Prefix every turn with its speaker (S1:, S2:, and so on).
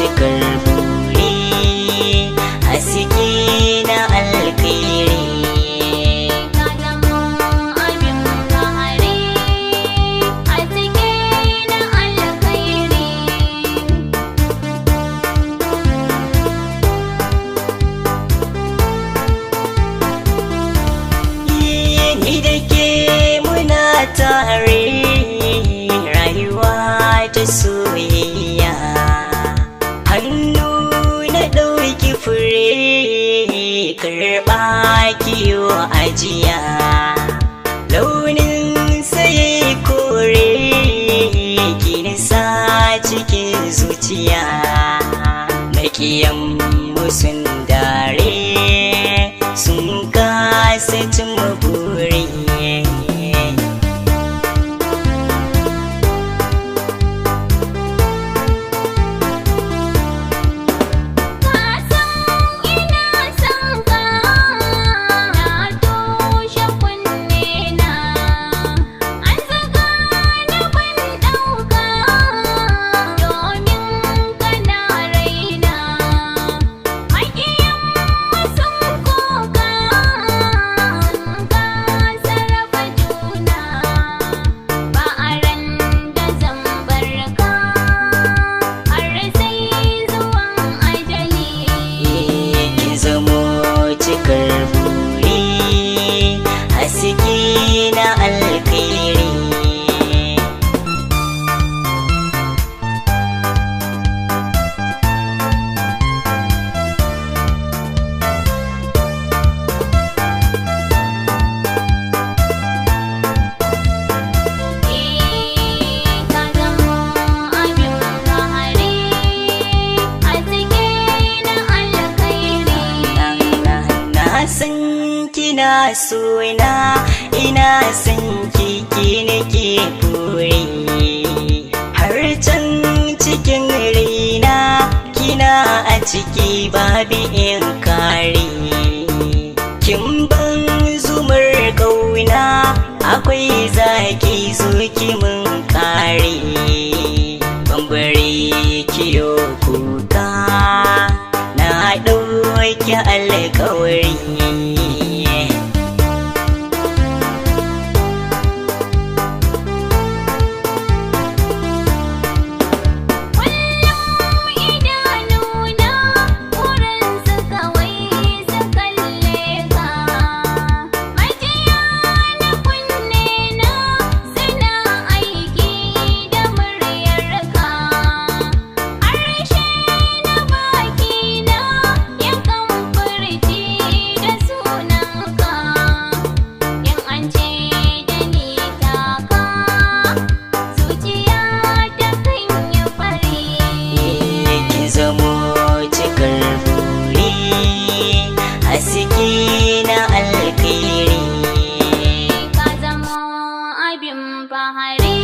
S1: cikar buri, haske na alkhairi.
S2: Ka zamo abin fahari, haske na alkhairi.
S1: Ni da ke muna tare, rayuwa ta soyayya. Hannu na ɗauki fure, karɓa kiyo ajiya. Launin sai kore, ki nisa cikin zuciya. Makiyan mu sun dare, sun kasa cimma buri.
S2: Ka san ina son ka, na toshe kunne na. An zaga ni ban ɗauka, domin kana raina. Maƙiyan sun koka, sun kasa raba juna. Ba a ran da zan bar ka, har sai zuwan ajali.
S1: Ki zamo cikar buri, haske na alkhairi.
S2: Ka zamo abin fahari, haske na alkhairi.
S1: Na san kina sona, ina san kiki nake buri. Har can cikin raina kina a ciki, babu in kare. Kin ban zumar kauna, akwai zaki zuki mun kare. Bambare kiyo kuka, na ɗauki alkawari.
S2: Kullum idanuna burinsu kawai su kalle ka, majiya na kunne na suna aiki da muryarka. Harshe na bakina yakan furci da sunanka. In an ce da ni taka, zuciya ta kan yi fari.
S1: Ki zamo cikar buri, haske na alkhairi.
S2: Ka zamo abin fahari.